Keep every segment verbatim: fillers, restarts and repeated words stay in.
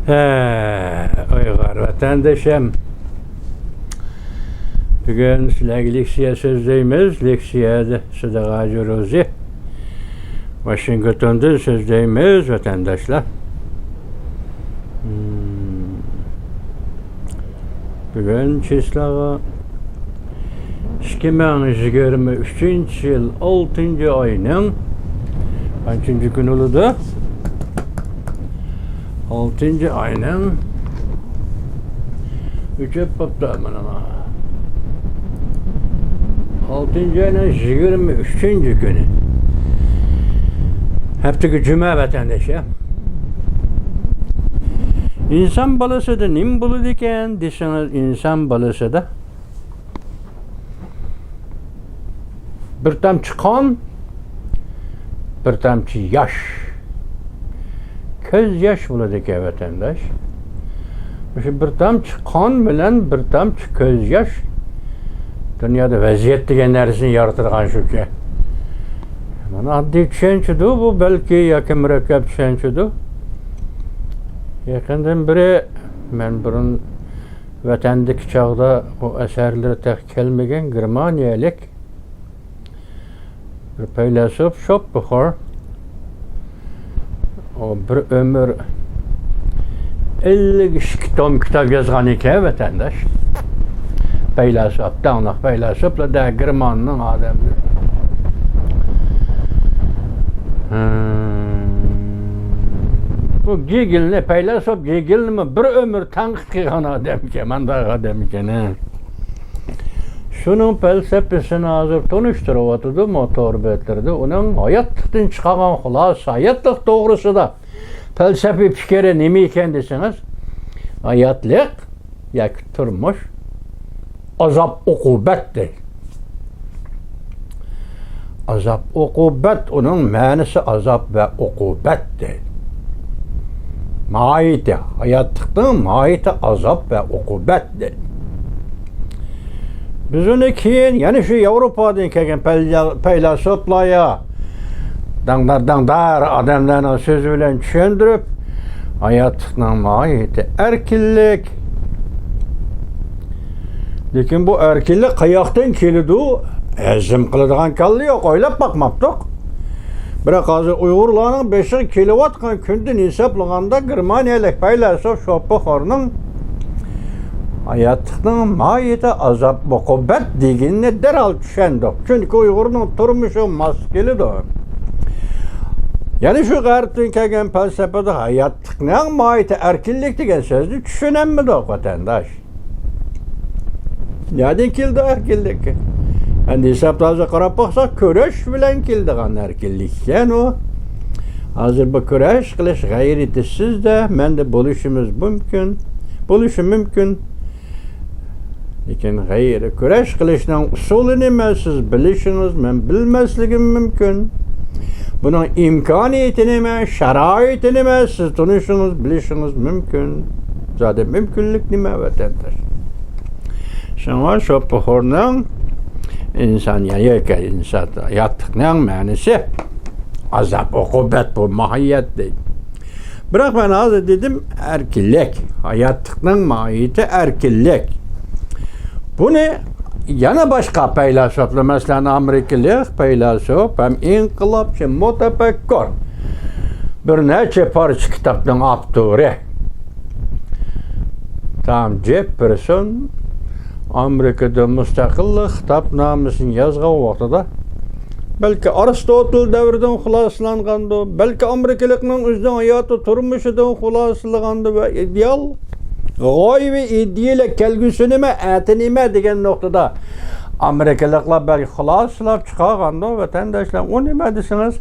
ھە، ئۇيغۇر ۋەتەندىشىم. بۈگۈن سىلەرگە لېكسىيە سۆزلەيمىز. لېكسىيەدە سىدىغاجى روزى ۋاشىنگتوندىن سۆزلەيمىز، ۋەتەنداشلار. مم. بۈگۈن چىسلاغا ئىككى مىڭ يىگىرمە ئۈچىنچى يىل ئالتىنچى ئاينىڭ قانچىنچى كۈنى بولىدۇ؟ ئالتىنچى ئاينىڭ ئۈچى بوپتۇ مانا. ئالتىنچى ئاينىڭ يىگىرمە ئۈچىنچى كۈنى. ھەپتىگە جۈمە، ۋەتەنداش، يا. ئىنسان بالىسىدا نېمە بولىدىكەن دېسىڭىز، ئىنسان بالىسىدا بىر تامچە قان، بىر تامچە ياش، كۆز ياش بولىدىكەن، ۋەتەنداش. مۇشۇ بىر تامچە قان بىلەن بىر تامچە كۆز ياش دۇنيادا ۋەزىيەت دېگەن نەرسىنى يارىتىدىغان شۇكەن. مانا ئاددىي چۈشەنچىدۇ بۇ، بەلكى، ياكى مۇرەككەپ چۈشەنچىدۇ. يېقىندىن بېرى، مەن بۇرۇن ۋەتەندىكى چاغدا، ئۇ ئەسەرلىرى تېخى كەلمىگەن گېرمانىيەلىك بىر پەيلاسوپ شوپېنھاۋېر، ئۇ بىر ئۆمۈر ئەللىك ئىككى توم كىتاب يازغان ئىكەن، ۋەتەنداش. پەيلاسوپ، داڭلىق پەيلاسوپلار دە، گېرماننىڭ ئادەملىرى. ھىم. بۇ گېگېلنى، پەيلاسوپ گېگېلنىمۇ بىر ئۆمۈر تەنقىد قىلغان ئادەمكەن، مانداق ئادەمكەن، ھە. شۇنىڭ پەلسەپىسىنى ھازىر تونۇشتۇرۇۋاتىدۇ مو تور بەتلىرىدە. ئۇنىڭ ھاياتلىقتىن چىقارغان خۇلاسە، ھاياتلىق توغرىسىدا پەلسەپىي پىكرى نېمە ئىكەن دېسىڭىز، ھاياتلىق ياكى تۇرمۇش ئازاب-ئوقۇبەت دەيدۇ. ئازاب-ئوقۇبەت، ئۇنىڭ مەنىسى ئازاب ۋە ئوقۇبەت دەيدۇ. ماھىيىتى، ھاياتلىقنىڭ ماھىيىتى ئازاب ۋە ئوقۇبەت دەيدۇ. بىز ئۇنى كېيىن يەنە شۇ ياۋروپادىن كەلگەن پەيلا-، پەيلاسوپلار يا داڭدار-داڭدار ئادەملەرنىڭ سۆزى بىلەن چۈشەندۈرۈپ، ھاياتلىقنىڭ ماھىيىتى ئەركىنلىك. لېكىن بۇ ئەركىنلىك قاياقتىن كېلىدۇ؟ ھەزىم قىلىدىغان كاللا يوق، ئويلاپ باقماپتۇق. بىراق ھازىر ئۇيغۇرلارنىڭ بېشىغا كېلىۋاتقان كۈندىن ھېسابلىغاندا، گېرمانىيەلىك پەيلاسوپ شوپېنھاۋېرنىڭ ھاياتلىقنىڭ ماھىيىتى ئازاب-ئوقۇبەت دېگىنىنى دەرھال چۈشەندۇق. چۈنكى ئۇيغۇرنىڭ تۇرمۇشىغا ماس كېلىدۇ. يەنە شۇ غەربتىن كەلگەن پەلسەپىدە ھاياتلىقنىڭ ماھىيىتى ئەركىنلىك دېگەن سۆزنى چۈشىنەلمىدۇق، ۋەتەنداش. نەدىن كېلىدۇ ئەركىنلىك؟ ئەمدى ھېسابتا ھازىر قاراپ باقساق، كۈرەش بىلەن كېلىدىغان ئەركىنلىك ئىكەن ئۇ. ھازىر بۇ كۈرەش قىلىش غەيرىتى سىزدە، مەندە بولۇشىمىز مۇمكىن، بولۇشى مۇمكىن. لېكىن غەيرىي كۈرەش قىلىشنىڭ ئۇسۇلى نېمە، سىز بىلىشىڭىز، مەن بىلمەسلىكىم مۇمكىن. بۇنىڭ ئىمكانىيىتى نېمە، شارائىتى نېمە، سىز تونۇشىڭىز، بىلىشىڭىز مۇمكىن. زادى مۇمكىنلىك نېمە، ۋەتەنداش؟ شۇڭا شوپېنھاۋېرنىڭ ئىنسان يا-، ياكى ئىنسان ھاياتلىقنىڭ مەنىسى ئازاب-ئوقۇبەت، بۇ ماھىيەت دەيدۇ. بىراق مەن ھازىر دېدىم، ئەركىنلىك، ھاياتلىقنىڭ ماھىيىتى ئەركىنلىك. بۇنى يەنە باشقا پەيلاسوپلار، مەسىلەن، ئامېرىكىلىق پەيلاسوپ ھەم ئىنقىلابچى مۇتەپەككۇر، بىر نەچچە پارچە كىتابنىڭ ئاپتورى تام جېففېرسون ئامېرىكىدا مۇستەقىللىق خىتابنامىسىنى يازغان ۋاقتىدا، بەلكى ئارستوتېل دەۋرىدىن خۇلاسىلانغاندۇ، بەلكى ئامېرىكىلىقنىڭ ئۆزىنىڭ ھاياتى تۇرمۇشىدىن خۇلاسىلىغاندۇ ۋە ئىدېئال، غايىۋى ئىدىيەلەر كەلگۈسى نېمە، ئەتە نېمە دېگەن نۇقتىدا ئامېرىكىلىقلار بەلكى خۇلاسىلاپ چىقارغاندۇ، ۋەتەنداشلار. ئۇ نېمە دېسىڭىز،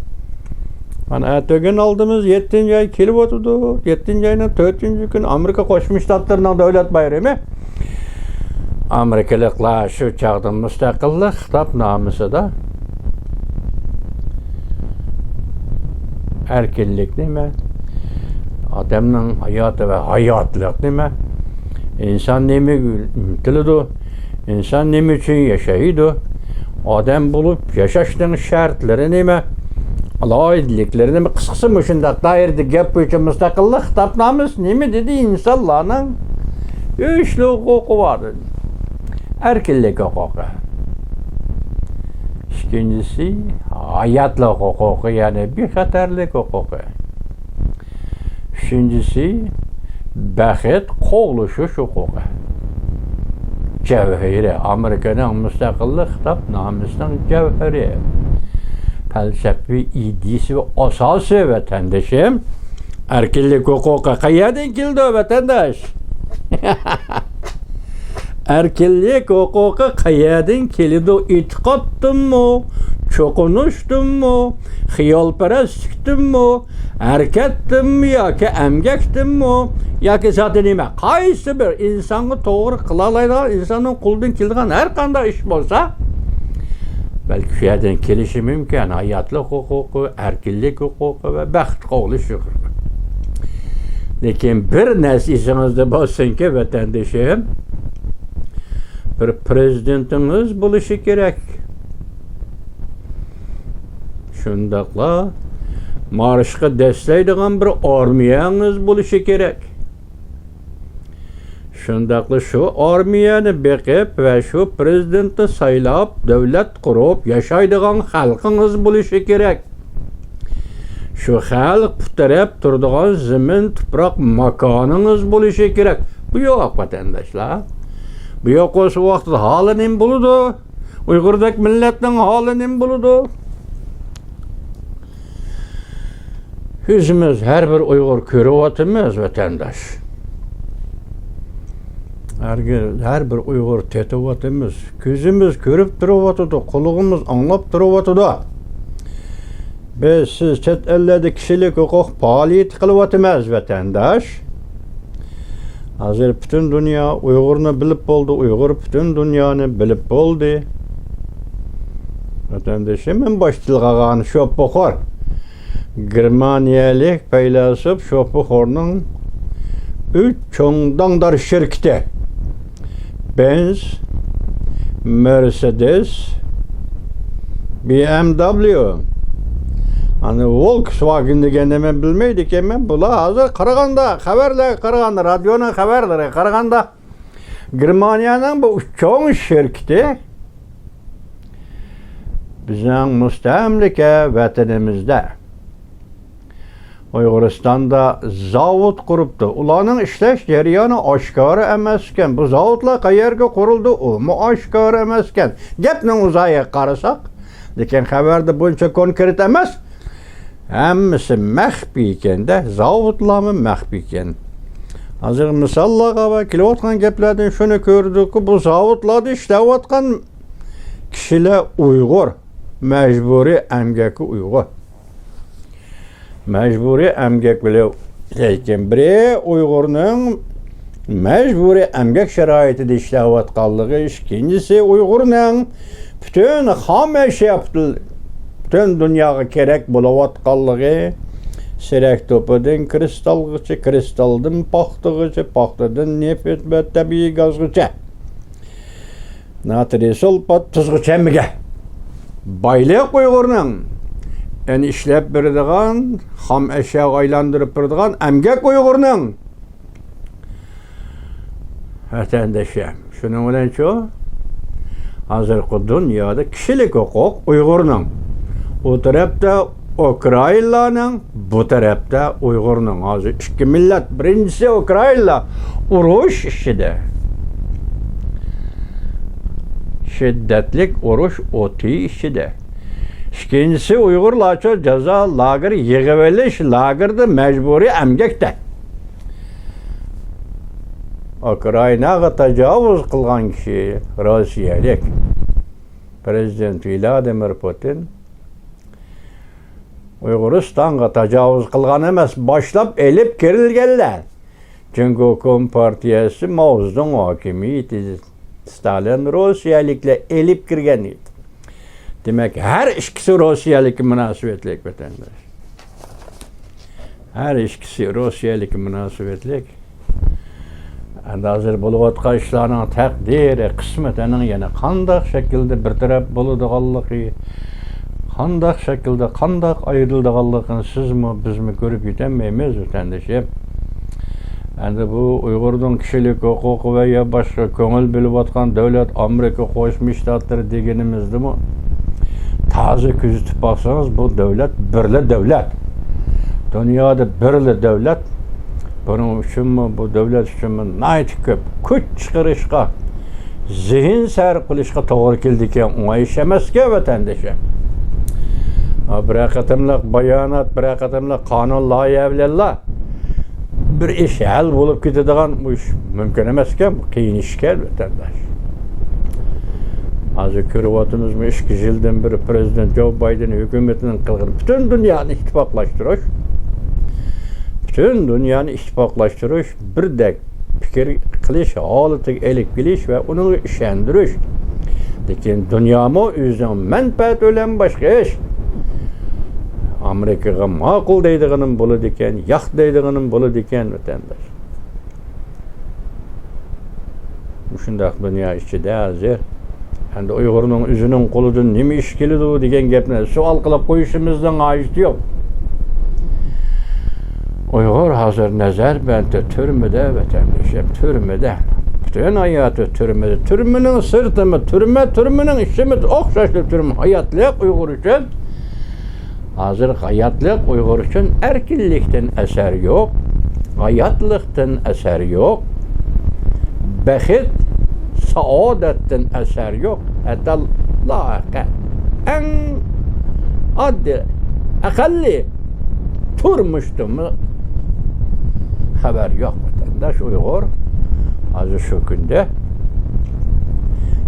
مانا ئەتىگۈن ئالدىمىز يەتتىنچى ئاي كېلىۋاتىدۇ. يەتتىنچى ئاينىڭ تۆتىنچى كۈنى ئامېرىكا قوشما شتاتلىرىنىڭ دۆلەت بايرىمى. ئامېرىكىلىقلار شۇ چاغدا مۇستەقىللىق خىتابنامىسىدا ئەركىنلىك نېمە؟ ئادەمنىڭ ھاياتى ۋە ھاياتلىق نېمە؟ ئىنسان نېمىگە ئىنتىلىدۇ؟ ئىنسان نېمە ئۈچۈن ياشايدۇ؟ ئادەم بولۇپ ياشاشنىڭ شەرتلىرى نېمە؟ ئالاھىدىلىكلىرىنى قىسقىسى مۇشۇنداق دائىرىدە گەپ بويىچە مۇستەقىللىق خىتابنامىسى نېمە دېدى؟ ئىنسانلارنىڭ ئۈچ ھوقۇقى بار دېدى. ئەركىنلىك ھوقۇقى. ئىككىنچىسى، ھاياتلىق ھوقۇقى، يەنى بىخەتەرلىك ھوقۇقى. ئۈچىنچىسى، بەخت قوغلىشىش ھوقۇقى. جەۋھىرى، ئامېرىكىنىڭ مۇستەقىللىق خىتابنامىسىنىڭ جەۋھىرى. پەلسەپىۋى ئىدىيىسى ۋە ئاساسى، ۋەتەندىشىم. ئەركىنلىك ھوقۇقى قەيەردىن كېلىدۇ، ۋەتەنداش؟ ئەركىنلىك ھوقۇقى قەيەردىن كېلىدۇ؟ ئېتىقادتىنمۇ؟ چوقۇنۇشتىنمۇ؟ خىيالپەرەسلىكتىنمۇ؟ ھەرىكەتتىنمۇ ياكى ئەمگەكتىنمۇ؟ ياكى زادى نېمە؟ قايسى بىر ئىنسانغا توغرا قىلالايدىغان، ئىنساننىڭ قولىدىن كېلىدىغان ھەر قانداق ئىش بولسا، بەلكى شۇ يەردىن كېلىشى مۇمكىن. ھاياتلىق ھوقۇقى، ئەركىنلىك ھوقۇقى ۋە بەخت قوغلىشى. لېكىن بىر نەرسە ئېسىڭىزدە بولسۇنكى، ۋەتەندىشىم، بىر پىرېزىدېنتىڭىز بولۇشى كېرەك. شۇنداقلا مارشقا دەسسەيدىغان بىر ئارمىيەڭىز بولۇشى كېرەك. شۇنداقلا شۇ ئارمىيەنى بېقىپ ۋە شۇ پىرېزىدېنتنى سايلاپ، دۆلەت قۇرۇپ ياشايدىغان خەلقىڭىز بولۇشى كېرەك. شۇ خەلق پۇت تىرەپ تۇرىدىغان زېمىن، تۇپراق، ماكانىڭىز بولۇشى كېرەك. بۇ يوق، ۋەتەنداشلار. بۇ يوق بولسا، ۋاقتىدا ھالى نېمە بولىدۇ؟ ئۇيغۇردەك مىللەتنىڭ ھالى نېمە بولىدۇ؟ ئۆزىمىز ھەر بىر ئۇيغۇر كۆرۈۋاتىمىز، ۋەتەنداش. ھەر، ھەر بىر ئۇيغۇر تېتىۋاتىمىز. كۆزىمىز كۆرۈپ تۇرۇۋاتىدۇ، قۇلىقىمىز ئاڭلاپ تۇرۇۋاتىدۇ. بىز، سىز چەت ئەللەردە كىشىلىك ھوقۇق پائالىيىتى قىلىۋاتىمىز، ۋەتەنداش. ھازىر پۈتۈن دۇنيا ئۇيغۇرنى بىلىپ بولدى، ئۇيغۇر پۈتۈن دۇنيانى بىلىپ بولدى. ۋەتەندىشىم، مەن باشتا تىلغا ئالغان شوپۇخور، گېرمانىيەلىك پەيلاسوپ شوپۇخورنىڭ ئۈچ چوڭ داڭدار شىركىتى، بېنز، مېرسېدېس، بى ئېم دابليۇ، ئانا ۋولكسۋاگېن دېگەننى مەن بىلمەيدىكەنمەن. بۇلار ھازىر قارىغاندا، خەۋەرلەرگە قارىغاندا، رادىيونىڭ خەۋەرلىرىگە قارىغاندا، گېرمانىيەنىڭ بۇ ئۈچ چوڭ شىركىتى بىزنىڭ مۇستەملىكە ۋەتىنىمىزدە، ئۇيغۇرىستاندا زاۋۇت قۇرۇپتۇ. ئۇلارنىڭ ئىشلەش جەريانى ئاشكارا ئەمەسكەن. بۇ زاۋۇتلار قەيەرگە قۇرۇلدى، ئۇمۇ ئاشكارا ئەمەسكەن. گەپنىڭ ئۇزايىغا قارىساق، لېكىن خەۋەردە بۇنچە كونكرېت ئەمەس. ھەممىسى مەخپىيكەن-دە، زاۋۇتلارمۇ مەخپىيكەن. ھازىر مىساللارغا ۋە كېلىۋاتقان گەپلەردىن شۇنى كۆردۇقكى، بۇ زاۋۇتلاردا ئىشلەۋاتقان كىشىلەر ئۇيغۇر، مەجبۇرىي ئەمگەككە ئۇيغۇر. مەجبۇرىي ئەمگەك بىلەن، لېكىن بىرى ئۇيغۇرنىڭ مەجبۇرىي ئەمگەك شارائىتىدا ئىشلەۋاتقانلىقى، ئىككىنچىسى ئۇيغۇرنىڭ پۈتۈن خام ئەشيا، پۈتۈن دۇنياغا كېرەك بولۇۋاتقانلىقى، سېرەك توپىدىن كرىستالغىچە، كرىستالدىن پاختىغىچە، پاختىدىن نېفىت ۋە تەبىئىي گازغىچە، ناترىي سۇلفات تۇزغىچە ھەممىگە بايلىق ئۇيغۇرنىڭ، يەنى ئىشلەپ بېرىدىغان، خام ئەشياغا ئايلاندۇرۇپ بېرىدىغان ئەمگەك ئۇيغۇرنىڭ. ۋەتەندىشىم، شۇنىڭ بىلەنچۇ، ھازىرقى دۇنيادا كىشىلىك ھوقۇق ئۇيغۇرنىڭ، ئۇ تەرەپتە ئۇكرائىنلارنىڭ، بۇ تەرەپتە ئۇيغۇرنىڭ. ھازىر ئىككى مىللەت، بىرىنچىسى ئۇكرائىنلار ئۇرۇش ئىچىدە، شىددەتلىك ئۇرۇش ئوتى ئىچىدە. ئىككىنچىسى ئۇيغۇرلارچۇ جازا لاگېرى، يىغىۋېلىش لاگېرىدا مەجبۇرىي ئەمگەكتە. ئۇكرائىناغا تاجاۋۇز قىلغان كىشى روسىيەلىك. پىرېزىدېنت ۋلادىمىر پۇتىن ئۇيغۇرىستانغا تاجاۋۇز قىلغان ئەمەس، باشلاپ ئېلىپ كىرىلگەنلەر. جۇڭگو كومپارتىيەسى، ماۋزېدۇڭ ھاكىمىيىتى، ستالىن روسىيەلىكلەر ئېلىپ كىرگەن ئىدى. دېمەك، ھەر ئىككىسى روسىيەلىككە مۇناسىۋەتلىك، ۋەتەنداش. ھەر ئىككىسى روسىيەلىككە مۇناسىۋەتلىك. ئەمدى ھازىر بولۇۋاتقان ئىشلارنىڭ تەقدىرى، قىسمىتىنىڭ يەنە قانداق شەكىلدە بىر تەرەپ بولىدىغانلىقى، قانداق شەكىلدە، قانداق ئايرىلىدىغانلىقىنى سىزمۇ، بىزمۇ كۆرۈپ يېتەلمەيمىز، ۋەتەندىشىم. ئەمدى بۇ ئۇيغۇرنىڭ كىشىلىك ھوقۇقى ۋە يا باشقا كۆڭۈل بۆلۈۋاتقان دۆلەت ئامېرىكا قوشما شتاتلىرى دېگىنىمىزدىمۇ تازا كۆزىتىپ باقسىڭىز، بۇ دۆلەت بىرلا دۆلەت. دۇنيادا بىرلا دۆلەت. بۇنىڭ ئۈچۈنمۇ، بۇ دۆلەت ئۈچۈنمۇ ناھايىتى كۆپ كۈچ چىقىرىشقا، زېھىن سەرپ قىلىشقا توغرا كېلىدىكەن، ئوڭاي ئىش ئەمەسكەن، ۋەتەندىشىم. ھا، بىرەر قېتىملىق بايانات، بىرەر قېتىملىق قانۇن لايىھە بىلەنلا بىر ئىش ھەل بولۇپ كېتىدىغان بۇ ئىش مۇمكىن ئەمەسكەن، بۇ قىيىن ئىشكەن، ۋەتەنداش. ھازىر كۆرۈۋاتىمىزمۇ، ئىككى يىلدىن بېرى پىرېزىدېنت جو بايدېن ھۆكۈمىتىنىڭ قىلغىنى پۈتۈن دۇنيانى ئىتتىپاقلاشتۇرۇش، پۈتۈن دۇنيانى ئىتتىپاقلاشتۇرۇش، بىردەك پىكىر قىلىش ھالىتىگە ئېلىپ كېلىش ۋە ئۇنىڭغا ئىشەندۈرۈش. لېكىن دۇنيامۇ ئۆزىنىڭ مەنپەئەتى بىلەن باشقا ئىش. ئامېرىكىغا ماقۇل دەيدىغىنىم بولىدىكەن، ياق دەيدىغىنىم بولىدىكەن، ۋەتەنداش. مۇشۇنداق دۇنيا ئىچىدە ھازىر ئەمدى ئۇيغۇرنىڭ ئۆزىنىڭ قولىدىن نېمە ئىش كېلىدۇ دېگەن گەپنى سوئال قىلىپ قويۇشىمىزنىڭ ھاجىتى يوق. ئۇيغۇر ھازىر نەزەربەندتە، تۈرمىدە، ۋەتەندىشىم، تۈرمىدە. پۈتۈن ھاياتى تۈرمىدە. تۈرمىنىڭ سىرتىمۇ تۈرمە، تۈرمىنىڭ ئىچىمۇ ئوخشاشلا تۈرمە. ھاياتلىق ئۇيغۇر ئۈچۈن. ھازىر ھاياتلىق ئۇيغۇر ئۈچۈن. ئەركىنلىكتىن ئەسەر يوق، ھاياتلىقتىن ئەسەر يوق، بەخت، سائادەتتىن ئەسەر يوق. ھەتتا لايىقى ئەڭ ئاددىي، ئەقەللىي تۇرمۇشتىنمۇ خەۋەر يوق، ۋەتەنداش ئۇيغۇر. ھازىر شۇ كۈندە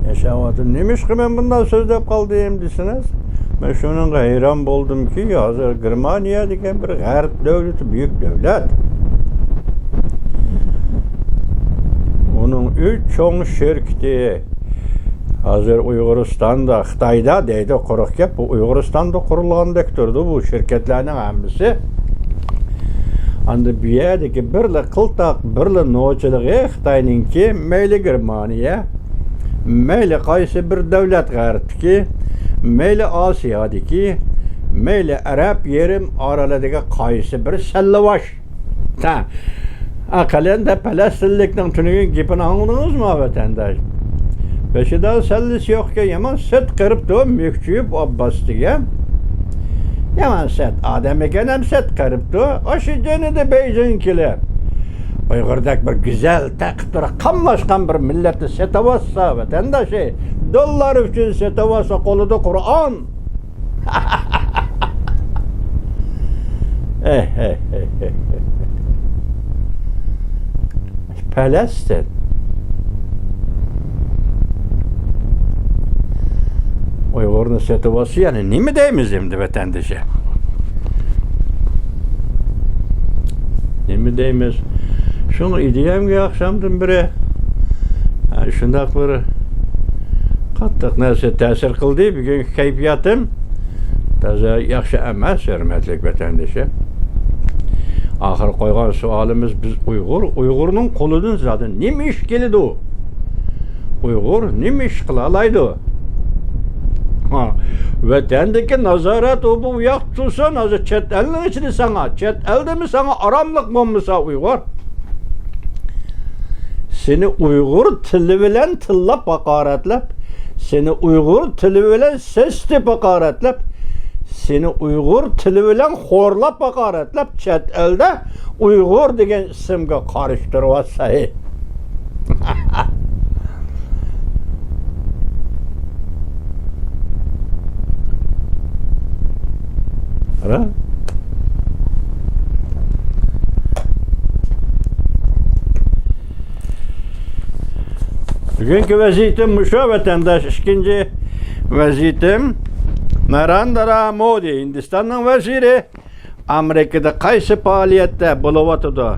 ياشاۋاتىدۇ. نېمىشقا مەن بۇنداق سۆزلەپ قالدىم دېسىڭىز، مەن شۇنىڭغا ھەيران بولدۇمكى، ھازىر گېرمانىيە دېگەن بىر غەرب دۆلىتى، بۈيۈك دۆلەت. ئۇنىڭ ئۈچ چوڭ شىركىتى ھازىر ئۇيغۇرىستاندا، خىتايدا دەيدۇ، قۇرۇق گەپ، بۇ ئۇيغۇرىستاندا قۇرۇلغاندەك تۇرىدۇ بۇ شىركەتلەرنىڭ ھەممىسى. ئاندىن بۇ يەردىكى بىرلا قىلتاق، بىرلا نوچىلىقى خىتاينىڭكى، مەيلى گېرمانىيە، مەيلى قايسى بىر دۆلەت غەربتىكى، مەيلى ئاسىيادىكى، مەيلى ئەرەب يېرىم ئارىلىدىكى قايسى بىر سەللىۋاش. ھە، ئەقەلەن دە پەلەستىنلىكنىڭ تۈنۈگۈن گېپىنى ئاڭلىدىڭىزمۇ، ۋەتەنداش؟ بېشىدا سەللىسى يوق ئىكەن، يامان سەت قېرىپتۇ، مۈكچىيىپ ئابباس دېگەن. يامان سەت ئادەم ئىكەن، ھەم سەت قېرىپتۇ. ئاشۇ جېنىدا بېيجىڭ كېلىپ، ئۇيغۇردەك بىر گۈزەل، تەقىپ تۇرۇپ قاملاشقان بىر مىللەتنى سېتىۋاتسا، ۋەتەنداشى، دوللار ئۈچۈن سېتىۋاتسا، قولىدا قۇرئان. پەلەستىن ئۇيغۇرنى سېتىۋالسا، يەنە نېمە دەيمىز ئەمدى ۋەتەندىشى؟ نېمە دەيمىز؟ شۇڭا ئىدىيەمگە ئاخشامدىن بېرى، ھە، شۇنداق بىر قاتتىق نەرسە تەسىر قىلدى. بۈگۈنكى كەيپىياتىم تازا ياخشى ئەمەس، ھۆرمەتلىك ۋەتەندىشىم. ئاخىر قويغان سوئالىمىز، بىز ئۇيغۇر، ئۇيغۇرنىڭ قولىدىن زادى نېمە ئىش كېلىدۇ؟ ئۇيغۇر نېمە ئىش قىلالايدۇ؟ ھا، ۋەتەندىكى نازارەت ئۇ بۇ ياق تۇرسۇن، ھازىر چەت ئەلنىڭ ئىچىدە ساڭا، چەت ئەلدىمۇ ساڭا ئاراملىق بولمىسا ئۇيغۇر، سېنى ئۇيغۇر تىلى بىلەن تىللاپ ھاقارەتلەپ، سېنى ئۇيغۇر تىلى بىلەن سېسىتىپ ھاقارەتلەپ، سېنى ئۇيغۇر تىلى بىلەن خورلاپ ھاقارەتلەپ، چەت ئەلدە ئۇيغۇر دېگەن ئىسىمگە قارشى تۇرۇۋاتسا، ھەي. قارا. بۈگۈنكى ۋەزىيىتىم مۇشۇ، ۋەتەنداش. ئىككىنچى ۋەزىيىتىم، ناراندرا مودى، ھىندىستاننىڭ ۋەزىرى، ئامېرىكىدا قايسى پائالىيەتتە بولۇۋاتىدۇ؟